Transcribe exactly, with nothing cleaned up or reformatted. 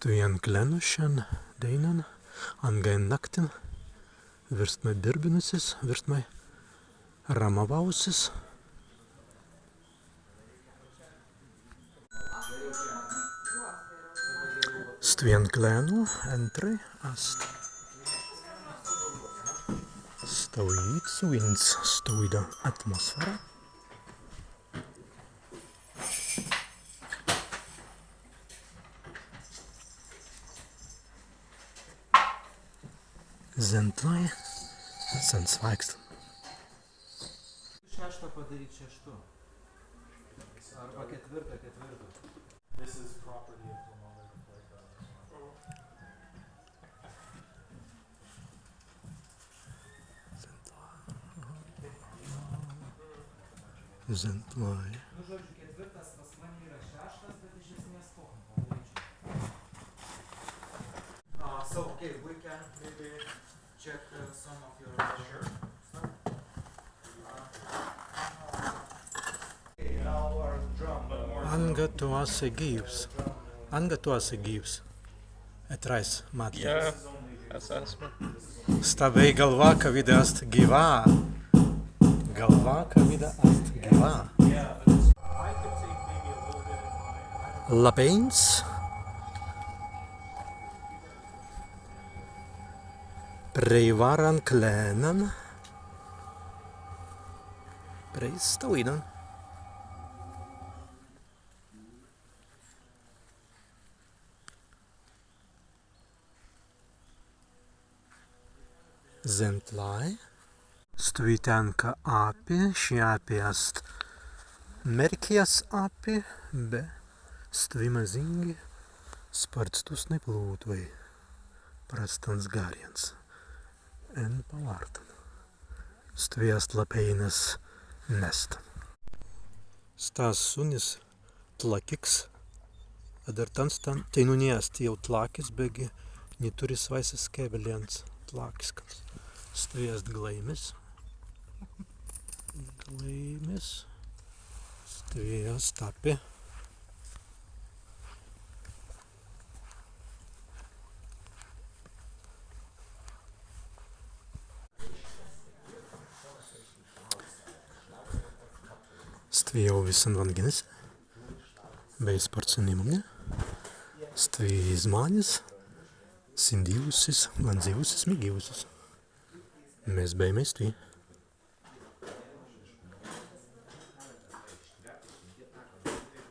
Stwen klēnu šandēinan, anga en naktin, wīrstmai birbinnusis, wīrstmai ramawusis. Stwen klēnu entrai ast stawīds wīns, stawīda atmosfēra. Zentlai sen swāikstan. Šeštą padaryt šeštu. Arba ketvirtą, ketvirtą. This is property of the mother, like, uh, Zentlai. Nu, žodžiu, ketvirtas pas mane yra šeštas, bet iš esmės kuo greičiau. Uh, so, okay, we can maybe check, uh, some of your, uh, stuff. Anga tu ast gyvs. Anga tu ast gyvs. Etrais, Matli. Jā, es esmu. Stawēi galwā, kawīda ast gywa. Galwā, kawīda ast gywa. Lapeīns. Prei wāran klēnan. Prei stawīdan. Zentlai. Stwi tenka appi, ši appi ast Merkijas appi, be stwi mazīngi spārts tusnai plūtwei pra stans garrins en pa wārtan. Stwi ast Lapeīnas nestan. Stas sunnis tlākiks, adder tāns teinū ni ast jāu tlākis, beggi ni turri swāise skebelins tlākiskans. Stwi ast glaimis. Glaimis. Stwi ast appi. Stwi jāu wissan wanginna si, bēi spārts nimumni. Stwi zmānes sīndiwusis, wanzīwusis, migīwusis. Mes bēimai stwi.